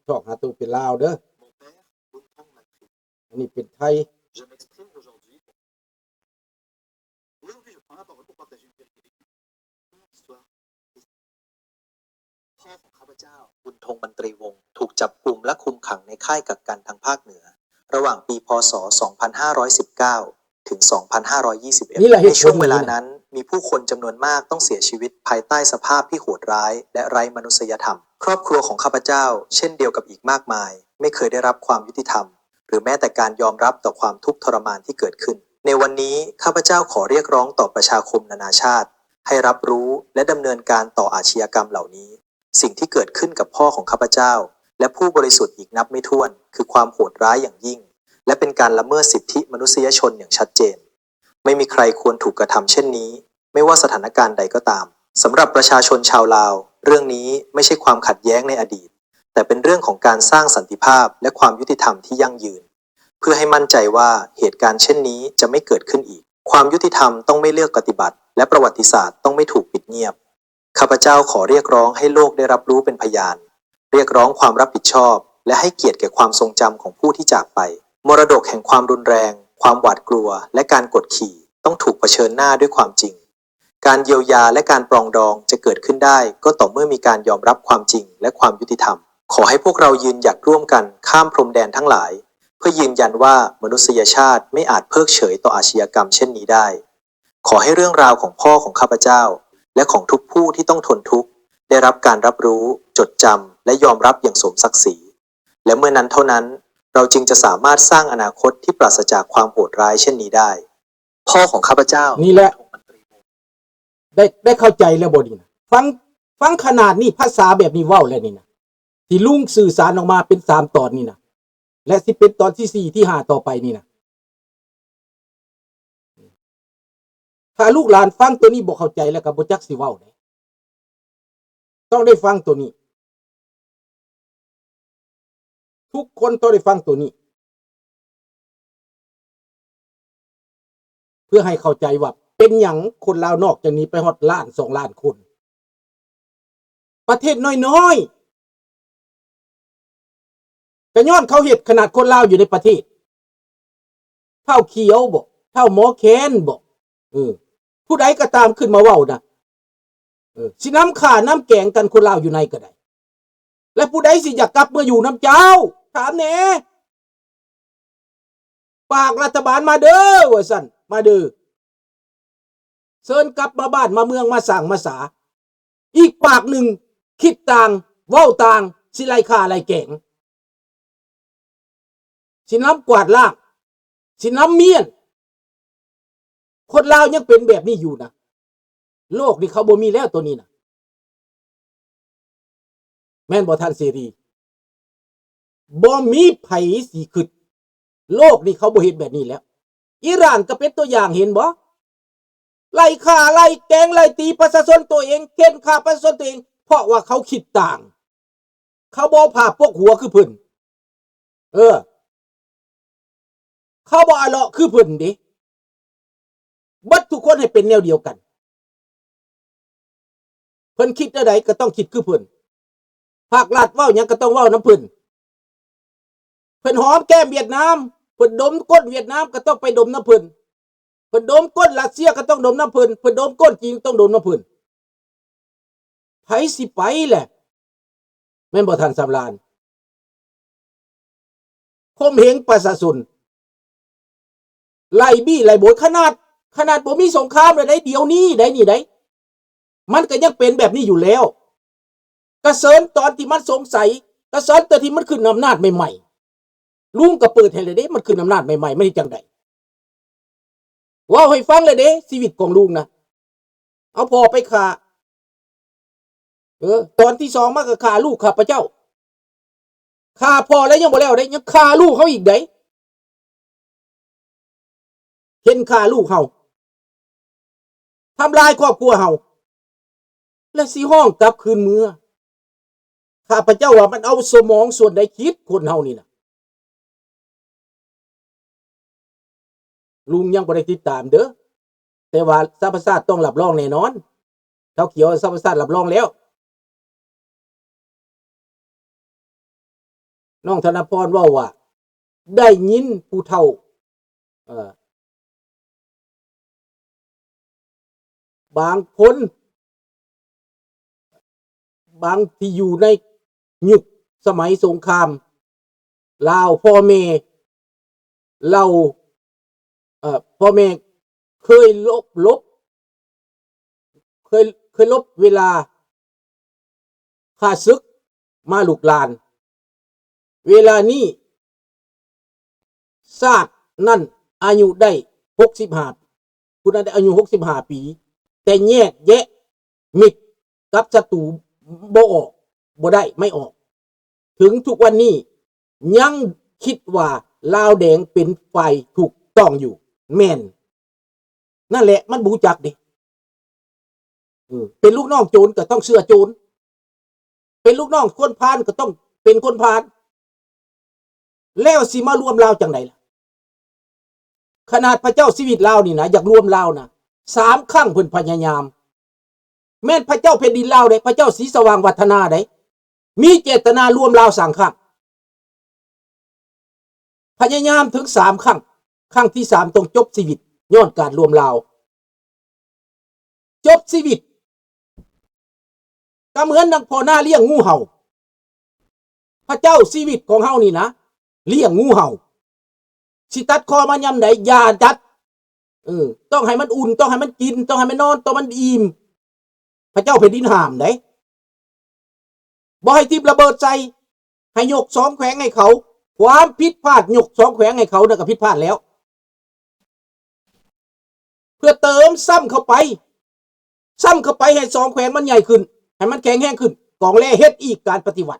ຊອກຫາໂຕເປັນລາວເດີ. ອັນນີ້ເປັນໄທ. Aujourd'hui, je prends la parole pour partager une vérité vécue. Mon histoire. พ่อของข้าพเจ้า บุญทง มันตรีวงศ์ ถูกจับกุมและคุมขังในค่ายกักกันทางภาคเหนือ ระหว่างปี พ.ศ. สองพันห้าร้อยสิบเก้า ถึง สองพันห้าร้อยยี่สิบเอ็ด นี่แหละเหตุผล ในช่วงเวลานั้น มีผู้คนจำนวนมากต้องเสียชีวิตภายใต้สภาพที่โหดร้ายและไร้มนุษยธรรม ครอบครัวของข้าพเจ้า เช่นเดียวกับอีกมากมาย ไม่เคยได้รับความยุติธรรม หรือแม้แต่การยอมรับต่อความทุกข์ทรมานที่เกิดขึ้น ในวันนี้ ข้าพเจ้าขอเรียกร้องต่อประชาคมนานาชาติ ให้รับรู้และดำเนินการต่ออาชญากรรมเหล่านี้ สิ่งที่เกิดขึ้นกับพ่อของข้าพเจ้า และผู้บริสุทธิ์อีกนับไม่ถ้วน คือความโหดร้ายอย่างยิ่ง และเป็นการละเมิดสิทธิมนุษยชนอย่างชัดเจน. ไม่มีใครควรถูกกระทำเช่นนี้ ไม่ว่าสถานการณ์ใดก็ตาม สำหรับประชาชนชาวลาว เรื่องนี้ไม่ใช่ความขัดแย้งในอดีต แต่เป็นเรื่องของการสร้างสันติภาพและความยุติธรรมที่ยั่งยืน เพื่อให้มั่นใจว่าเหตุการณ์เช่นนี้จะไม่เกิดขึ้นอีก ความยุติธรรมต้องไม่เลือกปฏิบัติ และประวัติศาสตร์ต้องไม่ถูกปิดเงียบ ข้าพเจ้าขอเรียกร้องให้โลกได้รับรู้เป็นพยาน เรียกร้องความรับผิดชอบ และให้เกียรติแก่ความทรงจำของผู้ที่จากไป มรดกแห่งความรุนแรง ความหวาดกลัว และการกดขี่ ต้องถูกเผชิญหน้าด้วยความจริง การเยียวยาและการปรองดองจะเกิดขึ้นได้ก็ต่อเมื่อมีการยอมรับความจริงและความยุติธรรม ขอให้พวกเรายืนหยัดร่วมกันข้ามพรมแดนทั้งหลาย เพื่อยืนยันว่ามนุษยชาติไม่อาจเพิกเฉยต่ออาชญากรรมเช่นนี้ได้ ขอให้เรื่องราวของพ่อของข้าพเจ้า และของทุกผู้ที่ต้องทนทุกข์ ได้รับการรับรู้ จดจำ และยอมรับอย่างสมศักดิ์ศรี และเมื่อนั้นเท่านั้น เราจึงจะสามารถสร้างอนาคตที่ปราศจากความโหดร้ายเช่นนี้ได้ พ่อของข้าพเจ้า นี่แหละ ได้ ได้เข้าใจแล้วบ่นี่นะ? ฟัง ฟังขนาดนี้ ภาษาแบบนี้เว้าแล้วนี่นะ ที่ลุงสื่อสารออกมาเป็นสามตอนนี่นะ และสิเป็นตอนที่สี่ ที่ห้า ต่อไปนี่นะ ถ้าลูกหลานฟังตัวนี้บ่เข้าใจแล้วก็บ่จักสิเว้าเด้ ต้องได้ฟังตัวนี้ ทุกคนต้องได้ฟังตัวนี้ เพื่อให้เข้าใจว่าเป็นหยังคนลาวนอกจะหนีไปฮอดล้านสองล้านคน ประเทศน้อยๆ ก็ย้อนเขาเฮ็ด ขนาดคนลาวอยู่ในประเทศ ท้าวเขียวบ่ ท้าวหมอแคนบ่ เออ ผู้ใดก็ตามขึ้นมาเว้านะ เออ สินำฆ่านำแกล้งกัน คนลาวอยู่ในก็ได้ และผู้ใดสิอยากกลับมาอยู่นำเจ้า ถามแหน่ ฝากรัฐบาลมาเด้อ ว่าซั่น มาเด้อ เชิญกลับมาบ้านมาเมือง มาสร้างมาสา อีกปากหนึ่งคิดต่าง เว้าต่าง สิไล่ฆ่าไล่แกล้ง สินำกวาดล้าง สินำเมี้ยน คนลาวยังเป็นแบบนี้อยู่นะ โลกนี่เขาบ่มีแล้วตัวนี้นะ แม่นบ่ท่านเสรี? บ่มีไผสิคิด โลกนี่เขาบ่เฮ็ดแบบนี้แล้ว อิหร่านก็เป็นตัวอย่าง เห็นบ่? ไล่ฆ่า ไล่แกล้ง ไล่ตีประชาชนตัวเอง เข่นฆ่าประชาชนตัวเอง เพราะว่าเขาคิดต่าง เขาบ่เอาผ้าปกหัวคือเพิ่น เออ เขาบ่อะเลาะคือเพิ่นเด้ เบิดทุกคนให้เป็นแนวเดียวกัน เพิ่นคิดแนวใดก็ต้องคิดคือเพิ่น พรรครัฐเว้าหยังก็ต้องเว้านำเพิ่น เพิ่นหอมแก้มเวียดนาม เพิ่นดมก้นเวียดนามก็ต้องไปดมนำเพิ่น เพิ่นดมก้นรัสเซียก็ต้องดมนำเพิ่น เพิ่นดมก้นจีนต้องดมนำเพิ่น ไผสิไปแหละ แม่นบ่ท่านสำราญ? ข่มเหงประชาชน ไล่บี้ไล่โบย ขนาด ขนาดบ่มีสงครามเลยได๋ เดี๋ยวนี้ได๋ นี่ได๋ มันก็ยังเป็นแบบนี้อยู่แล้ว กระเสินตอนที่มันสงสัย กระเสินตอนที่มันขึ้นอำนาจใหม่ๆ ลุงก็เปิดให้เลยเด้ มันขึ้นอำนาจใหม่ๆ มันเฮ็ดจั่งใด๋ เว้าให้ฟังเลยเด้ ชีวิตของลุงนะ เอาพ่อไปฆ่า เออ ตอนที่สองมาก็ฆ่าลูกข้าพเจ้า ฆ่าพ่อแล้วยังบ่แล้วเด้ ยังฆ่าลูกเฮาอีกได๋ เห็นฆ่าลูกเฮา ทำลายครอบครัวเฮา และสิฮ้องกลับคืนเมือ ข้าพเจ้าว่ามันเอาสมองส่วนใดคิด คนเฮานี่นะ ลุงยังบ่ได้ติดตามเด้อ แต่ว่าสหประชาชาติต้องรับรองแน่นอน ท้าวเขียว สหประชาชาติรับรองแล้ว ນ້ອງທະນະພອນເວົ້າວ່າ ໄດ້ຍິນຜູ້ເຖົ້າ ເອີ ບາງຄົນ ບາງທີ່ຢູ່ໃນຍຸກສະໄໝສົງຄາມລາວ ພໍ່ແມ່ເຫຼົ່າ ເອີ ພໍ່ແມ່ເຄີຍລົບ ລົບ ເຄີຍ ເຄີຍລົບເວລາຂ້າສຶກມາລູກຫຼານ. ເວລານີ້ຊາດນັ້ນອາຍຸໄດ້ຫົກສິບຫ້າ ຜູ້ນັ້ນໄດ້ອາຍຸຫົກສິບຫ້າປີ ແຕ່ແຍກແຍະມິດກັບສັດຕູບໍ່ອອກ ບໍ່ໄດ້ ໄມ່ອອກ. ເຖິງທຸກວັນນີ້ຍັງຄິດວ່າລາວແດງເປັນຝ່າຍຖືກຕ້ອງຢູ່. ແມ່ນ. ນັ້ນແຫຼະ ມັນບໍ່ຮູ້ຈັກເດ້. ເອີ ເປັນລູກນ້ອງໂຈນກໍຕ້ອງເຊື່ອໂຈນ, ເປັນລູກນ້ອງຄົນພານກໍຕ້ອງເປັນຄົນພານ. ແລ້ວຊິມາລວມລາວຈັ່ງໃດລະ? ຂະໜາດພະເຈົ້າຊີວິດລາວນີ້ນະ ຢາກລວມລາວນະ ສາມຄັ້ງເພິ່ນພະຍາຍາມ. ແມ່ນພະເຈົ້າແຜ່ນດິນລາວເດ້, ພະເຈົ້າສີສະຫວ່າງວັດທະນາເດ້ ມີເຈດຕະນາລວມລາວສາມຄັ້ງ. ພະຍາຍາມເຖິງສາມຄັ້ງ, ຄັ້ງທີສາມຕ້ອງຈົບຊີວິດຍ້ອນການລວມລາວ. ຈົບຊີວິດ ກໍເໝືອນດັ່ງພໍ່ນາລ້ຽງງູເຫົ່າ. ພະເຈົ້າຊີວິດຂອງເຮົານີ້ນະ ລ້ຽງງູເຫົ່າ. ຊິຕັດຄໍມັນຍາມໃດ? ຢ່າຕັດ. ເອີ ຕ້ອງໃຫ້ມັນອຸ່ນ, ຕ້ອງໃຫ້ມັນກິນ, ຕ້ອງໃຫ້ມັນນອນ, ຕ້ອງໃຫ້ມັນອີ່ມ. ພະເຈົ້າແຜ່ນດິນຫ້າມໃດ. ບໍ່ໃຫ້ຖິ້ມລະເບີດໃສ່, ໃຫ້ຍົກສອງແຂວງໃຫ້ເຂົາ. ຄວາມຜິດພາດຍົກສອງແຂວງໃຫ້ເຂົານັ້ນກໍຜິດພາດແລ້ວ. ເພື່ອເຕີມຊ້ຳເຂົ້າໄປ, ຊ້ຳເຂົ້າໄປໃຫ້ສອງແຂວງມັນໃຫຍ່ຂຶ້ນ, ໃຫ້ມັນແຂງແຮງຂຶ້ນ. ກອງແລເຮັດອີກການປະຕິວັດ.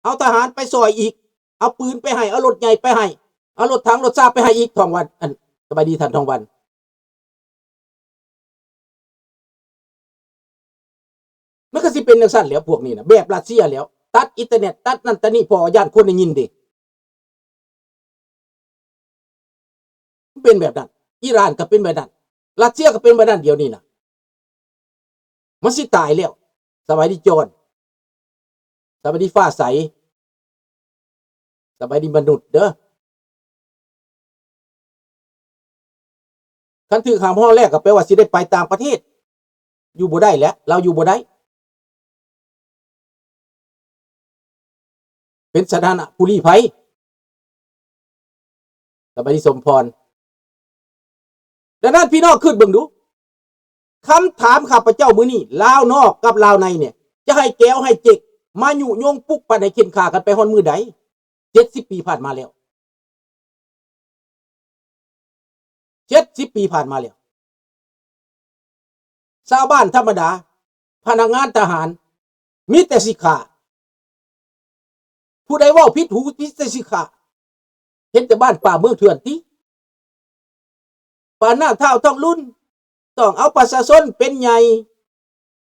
ເອົາທະຫານໄປຊ່ອຍອີກ, ເອົາປືນໄປໃຫ້, ເອົາລົດໃຫຍ່ໄປໃຫ້, ເອົາລົດຖັງລົດຊາໄປໃຫ້ອີກ. ທອງວັນ, ອັນ, ສະບາຍດີທ່ານທອງວັນ. ມັນກໍຊິເປັນຈັ່ງຊັ້ນແຫຼະ ພວກນີ້ນະ, ແບບຣັດເຊຍແຫຼະ, ຕັດອິນເຕີເນັດ, ຕັດນັ້ນຕັດນີ້, ເພາະຢ້ານຄົນໄດ້ຍິນເດ້. ມັນເປັນແບບນັ້ນ. ອີຣານກໍເປັນແບບນັ້ນ, ຣັດເຊຍກໍເປັນແບບນັ້ນດຽວນີ້ນະ. ມັນຊິຕາຍແລ້ວ. ສະບາຍດີຈອນ, ສະບາຍດີຟ້າໃສ, ສະບາຍດີມະນຸດເດີ. ຄັນຖືກຫ້າມຮ້ອຍແລ້ວ ກໍແປວ່າຊິໄດ້ໄປຕ່າງປະເທດ, ຢູ່ບໍ່ໄດ້ແຫຼະ, ລາວຢູ່ບໍ່ໄດ້. ເປັນສະຖານະຜູ້ລີ້ໄພ. ສະບາຍດີສົມພອນ. ດັ່ງນັ້ນພີ່ນ້ອງຄິດເບິ່ງດູ, ຄຳຖາມຂ້າພະເຈົ້າມື້ນີ້, ລາວນອກກັບລາວໃນເນີ້ຍ ຈະໃຫ້ແກວໃຫ້ເຈັກມາຍຸຍົງປຸກປັ່ນໃຫ້ເຂັນຂ້າກັນໄປຮອດມື້ໃດ? ເຈັດສິບປີຜ່ານມາແລ້ວ. ເຈັດສິບປີຜ່ານມາແລ້ວ. ຊາວບ້ານທຳມະດາ, ພະນັກງານທະຫານ, ມີແຕ່ຊິຂ້າ. ຜູ້ໃດເວົ້າຜິດຫູ ມີແຕ່ຊິຂ້າ. ເຫັນແຕ່ບ້ານປ່າເມືອງເຖື່ອນຕິ. ປານນັ້ນທ້າວທອງລຸນ ຕ້ອງເອົາປະຊາຊົນເປັນໃຫຍ່.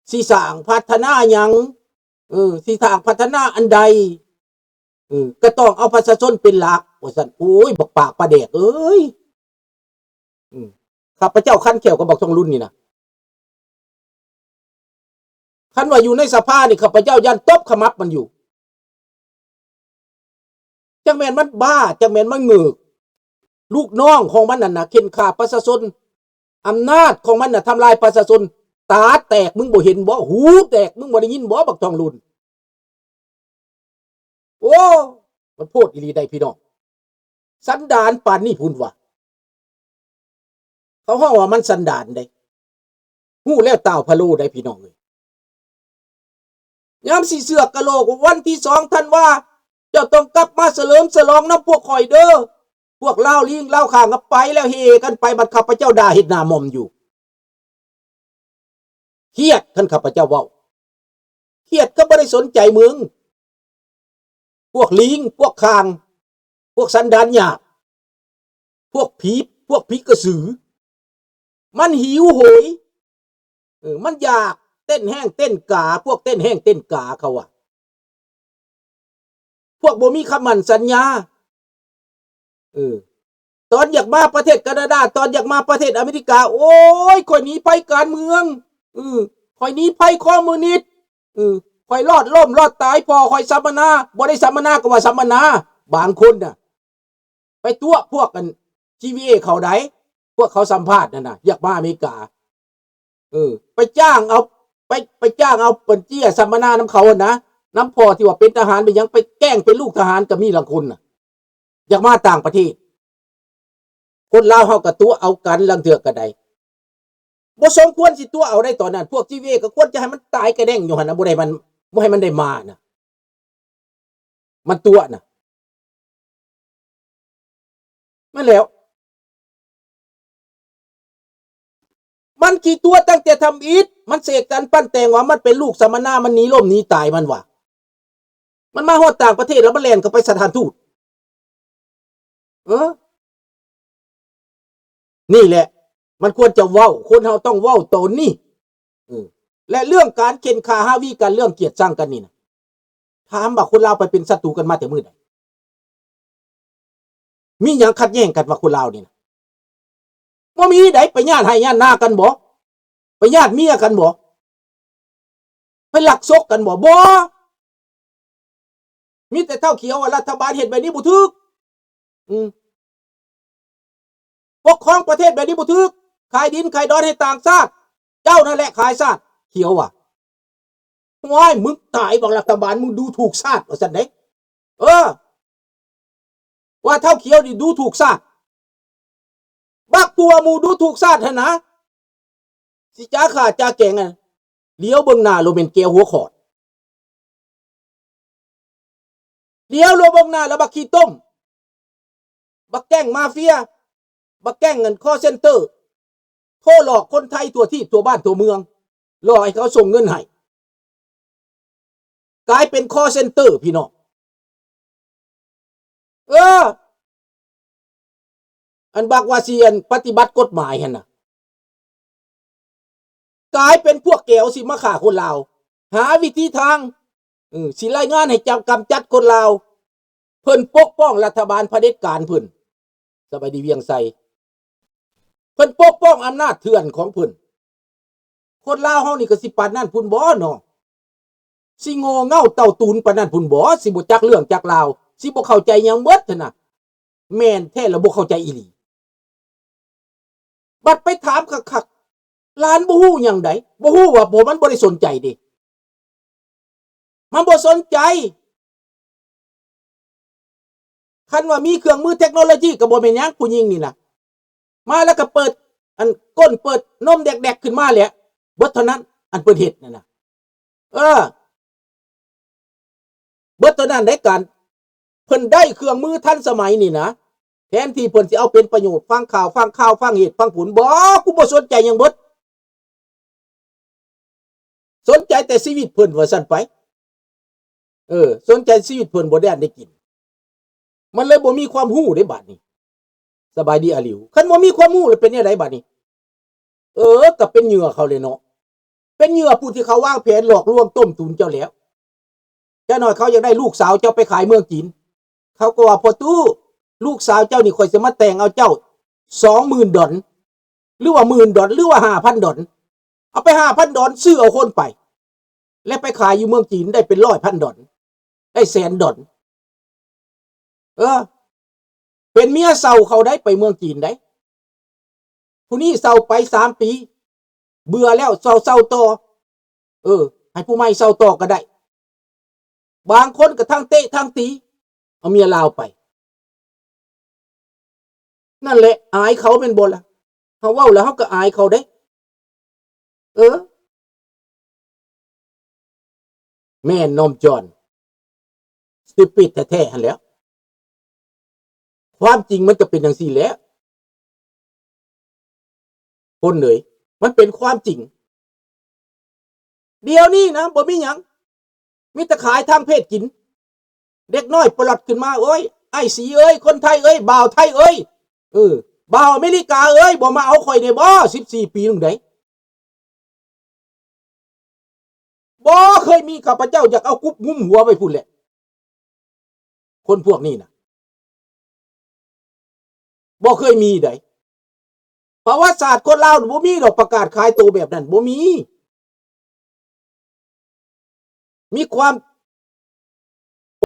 ຊິສ້າງພັດທະນາຫຍັງ? ເອີ ຊິສ້າງພັດທະນາອັນໃດ? ເອີ ກໍຕ້ອງເອົາປະຊາຊົນເປັນຫຼັກ ວ່າຊັ້ນ. ໂອ້ຍ ບັກປາກປາແດກເອີຍ. ອືມ ຂ້າພະເຈົ້າຄັນແຂ້ວກັບບັກທອງລຸນນີ້ນະ. ຄັນວ່າຢູ່ໃນສະພານີ້ ຂ້າພະເຈົ້າຢ້ານຕົບຂະໝັບມັນຢູ່. ຈັກແມ່ນມັນບ້າ, ຈັກແມ່ນມັນເງີກ. ລູກນ້ອງຂອງມັນນັ້ນນະ ເຂັນຂ້າປະຊາຊົນ. ອຳນາດຂອງມັນນະ ທຳລາຍປະຊາຊົນ. ຕາແຕກ ມຶງບໍ່ເຫັນບໍ? ຫູແຕກ ມຶງບໍ່ໄດ້ຍິນບໍ ບັກທອງລຸນ? ໂອ້ ມັນໂພດອີ່ຫຼີໃດ໋ພີ່ນ້ອງ. ສັນດານປານນີ້ພຸ້ນວ່າ ເຂົາຮ້ອງວ່າມັນສັນດານເດ້. ຮູ້ແລ້ວຕ່າວພະໂລໄດ໋ພີ່ນ້ອງເອີຍ. ຍາມຊິເຊືອກກະໂຫຼກ ວັນທີສອງທັນວາ ເຈົ້າຕ້ອງກັບມາສະເຫຼີມສະຫຼອງນຳພວກຂ້ອຍເດີ. ພວກລາວລີງລາວຂ້າງກໍໄປແລ້ວ ເຮກັນໄປ, ບັດຂ້າພະເຈົ້າດ່າເຮັດໜ້າໝ້ອມຢູ່. ຄຽດຄັນຂ້າພະເຈົ້າເວົ້າ, ຄຽດກໍບໍ່ໄດ້ສົນໃຈມຶງ. ພວກລີງ, ພວກຂ້າງ, ພວກສັນດານຫຍາບ, ພວກຜີ, ພວກຜີກະສື, ມັນຫິວໂຫຍ, ເອີ, ມັນຢາກເຕັ້ນແຮງເຕັ້ນກາ, ພວກເຕັ້ນແຮງເຕັ້ນກາເຂົາວ່າ. ພວກບໍ່ມີຄຳໝັ້ນສັນຍາ. ເອີ ຕອນຢາກມາປະເທດການາດາ, ຕອນຢາກມາປະເທດອາເມລິກາ, ໂອ້ຍ ຂ້ອຍໜີໄພການເມືອງ, ເອີ ຂ້ອຍໜີໄພຄອມມູນິດ, ເອີ ຂ້ອຍລອດລົ້ມລອດຕາຍ ພໍ່ຂ້ອຍສຳມະນາ ບໍ່ໄດ້ສຳມະນາກໍວ່າສຳມະນາ. ບາງຄົນນະ ໄປຕົວະພວກອັນ ທີວີເອ ເຂົາໃດ ພວກເຂົາສຳພາດນັ້ນນະ ຢາກມາອາເມລິກາ ເອີ ໄປຈ້າງເອົາ ໄປ ໄປຈ້າງເອົາເປັນເຈ້ຍສຳມະນານຳເຂົາຫັ້ນນະ ນຳພໍ່ທີ່ວ່າເປັນທະຫານເປັນຫຍັງ ໄປແກ້ງເປັນລູກທະຫານກໍມີລາງຄົນນະ ຢາກມາຕ່າງປະເທດ. ຄົນລາວເຮົາກໍຕົວະເອົາກັນ ລາງເທື່ອກໍໄດ້ ບໍ່ສົມຄວນຊິຕົວະເອົາໄດ໋ຕອນນັ້ນ. ພວກ ທີວີເອ ກໍຄວນຈະໃຫ້ມັນຕາຍກະແດງຢູ່ຫັ້ນນະ ບໍ່ໄດ້ມັນ ບໍ່ໃຫ້ມັນໄດ້ມານະ ມັນຕົວະນະ ແມ່ນແລ້ວ. ມັນຂີ້ຕົວະຕັ້ງແຕ່ທຳອິດ ມັນເສກສັນປັ້ນແຕ່ງວ່າມັນເປັນລູກສຳມະນາ ມັນໜີລົ້ມໜີຕາຍມັນວ່າ ມັນມາຮອດຕ່າງປະເທດແລ້ວມັນແລ່ນເຂົ້າໄປສະຖານທູດ. ເອີ ນີ້ແຫຼະ ມັນຄວນຈະເວົ້າ ຄົນເຮົາຕ້ອງເວົ້າຕອນນີ້. ເອີ ແລະ ເລື່ອງການເຂັ່ນຂ້າຫາວີກັນ ເລື່ອງກຽດຊັງກັນນີ້ນະ ຖາມວ່າຄົນລາວໄປເປັນສັດຕູກັນມາແຕ່ມື້ໃດ? ມີຫຍັງຂັດແຍ່ງກັນວ່າຄົນລາວນີ້ນະ? ບໍ່ມີໃດ໋. ໄປຍາດໄຮ່ຍາດນາກັນບໍ? ໄປຍາດເມຍກັນບໍ? ໄປລັກສົກກັນບໍ? ບໍ່. ມີແຕ່ທ້າວຂຽວວ່າລັດຖະບານເຮັດແບບນີ້ບໍ່ຖືກ ອືມ ປົກຄອງປະເທດແບບນີ້ບໍ່ຖືກ ຂາຍດິນຂາຍດອນໃຫ້ຕ່າງຊາດ ເຈົ້ານັ້ນແຫຼະຂາຍຊາດ ຂຽວວ່າ. ໂອ້ຍ ມຶງຕາຍບັກລັດຖະບານ ມຶງດູຖູກຊາດ ວ່າຊັ້ນເດ້. ເອີ ວ່າທ້າວຂຽວນີ້ດູຖູກຊາດ ບັກຕົວະໝູ່ດູຖູກຊາດຫັ້ນນະ ຊິຈາຂ້າຈາແກງ ອະ ຫຼຽວເບິ່ງໜ້າໂລແມ່ນແກ້ວຫົວຂອດ ຫຼຽວໂລເບິ່ງໜ້າລະບັກຂີ້ຕົມ ບັກແກ້ງມາເຟຍ ບັກແກ້ງເງິນຄອລເຊັນເຕີ ໂທຫຼອກຄົນໄທທົ່ວທີບທົ່ວບ້ານທົ່ວເມືອງ ຫຼອກໃຫ້ເຂົາສົ່ງເງິນໃຫ້ ກາຍເປັນຄອລເຊັນເຕີພີ່ນ້ອງ. ເອີ ອັນບັກວ່າຊິ ອັນ ປະຕິບັດກົດໝາຍຫັ້ນນະ ກາຍເປັນພວກແກວຊິມາຂ້າຄົນລາວ ຫາວິທີທາງ ເອີ ຊິລາຍງານໃຫ້ຈຳ ກຳຈັດຄົນລາວ. ເພິ່ນປົກປ້ອງລັດຖະບານຜະເດັດການເພິ່ນ ສະບາຍດີວຽງໄຊ ເພິ່ນປົກປ້ອງອຳນາດເຖື່ອນຂອງເພິ່ນ. ຄົນລາວເຮົານີ້ກໍຊິປານນັ້ນພຸ້ນບໍເນາະ ຊິໂງ່ເຫງົ້າເຕົ້າຕູນປານນັ້ນພຸ້ນບໍ ຊິບໍ່ຈັກເລື່ອງຈັກລາວ ຊິບໍ່ເຂົ້າໃຈຫຍັງເບິດຫັ້ນນະ. ແມ່ນແທ້ລະ ບໍ່ເຂົ້າໃຈອີ່ຫຼີ. ບັດໄປຖາມຄັກໆ ຫຼານບໍ່ຮູ້ຫຍັງໃດ ບໍ່ຮູ້ວ່າ ບໍ່ ມັນບໍ່ໄດ້ສົນໃຈເດ້ ມັນບໍ່ສົນໃຈ. ຄັນວ່າມີເຄື່ອງມືເທັກໂນໂລຢີກໍບໍ່ແມ່ນຫຍັງ ຜູ້ຍິງນີ້ນະ ມາແລ້ວກໍເປີດ ອັນ ກົ້ນເປີດນົມແດກໆຂຶ້ນມາແຫຼະ ເບິດເທົ່ານັ້ນ ອັນເພິ່ນເຮັດນັ້ນນະ. ເອີ ເບິດເທົ່ານັ້ນໄດ໋ ການເພິ່ນໄດ້ເຄື່ອງມືທັນສະໄໝນີ້ນະ ແທນທີ່ເພິ່ນຊິເອົາເປັນປະໂຫຍດ ຟັງຂ່າວ ຟັງຂ່າວ ຟັງເຫດຟັງຜົນ ບໍ່ ກູບໍ່ສົນໃຈຫຍັງເບິດ ສົນໃຈແຕ່ຊີວິດເພິ່ນວ່າຊັ້ນໄປ. ເອີ ສົນໃຈຊີວິດເພິ່ນບໍ່ໄດ້ອັນໄດ້ກິນ ມັນເລີຍບໍ່ມີຄວາມຮູ້ເດ້ບາດນີ້. ສະບາຍດີອາລິວ ຄັນບໍ່ມີຄວາມຮູ້ແລ້ວເປັນແນວໃດບາດນີ້? ເອີ ກໍເປັນເຫຍື່ອເຂົາແຫຼະເນາະ ເປັນເຫຍື່ອຜູ້ທີ່ເຂົາວາງແຜນຫຼອກລວງຕົ້ມຕຸນເຈົ້າແລ້ວ. ຈັກໜ້ອຍເຂົາຢາກໄດ້ລູກສາວເຈົ້າໄປຂາຍເມືອງຈີນ ເຂົາກໍວ່າ ພໍ່ຕູ້ ລູກສາວເຈົ້ານີ້ ຂ້ອຍຊິມາແຕ່ງເອົາເຈົ້າສອງໝື່ນດອນ ຫຼືວ່າໝື່ນດອນ ຫຼືວ່າຫ້າພັນດອນ ເອົາໄປຫ້າພັນດອນ ຊື້ເອົາຄົນໄປ ແລະໄປຂາຍຢູ່ເມືອງຈີນ ໄດ້ເປັນຮ້ອຍພັນດອນ ໄດ້ແສນດອນ. ເອີ ເປັນເມຍເຊົ່າເຂົາໄດ໋ ໄປເມືອງຈີນໄດ໋ ຜູ້ນີ້ເຊົ່າໄປສາມປີ ເບື່ອແລ້ວເຊົ່າ ເຊົ່າຕໍ່ ເອີ ໃຫ້ຜູ້ໃໝ່ເຊົ່າຕໍ່ກໍໄດ້. ບາງຄົນກໍທັງເຕະທັງຕີ ເອົາເມຍລາວໄປ. ນັ້ນແຫຼະ ອາຍເຂົາແມ່ນບໍ່ລະ? ເຮົາເວົ້າແລ້ວເຮົາກໍອາຍເຂົາເດ້. ເອີ ແມ່ນນ້ອງຈອນ ສະຕູປິດແທ້ໆຫັ້ນແຫຼ້ວ. ຄວາມຈິງມັນກໍເປັນຈັ່ງຊີ້ແຫຼະ ຄົນເອີຍ ມັນເປັນຄວາມຈິງ. ດຽວນີ້ນະ ບໍ່ມີຫຍັງ ມີແຕ່ຂາຍທາງເພດກິນ. ເດັກນ້ອຍປະຫຼອດຂຶ້ນມາ ໂອ້ຍ ອ້າຍສີເອີຍ ຄົນໄທເອີຍ ບ່າວໄທເອີຍ ເອີ ບ່າວອາເມລິກາເອີຍ ບໍ່ມາເອົາຂ້ອຍແດ່ບໍ ສິບສີ່ປີໜຶ່ງໃດ໋. ບໍ່ເຄີຍມີ ຂ້າພະເຈົ້າຢາກເອົາກຸບງຸ້ມຫົວໄວ້ພຸ້ນແຫຼະ ຄົນພວກນີ້ນະ ບໍ່ເຄີຍມີໃດ໋. ປະຫວັດສາດຄົນລາວບໍ່ມີດອກ ປະກາດຂາຍໂຕແບບນັ້ນ ບໍ່ມີ. ມີຄວາມ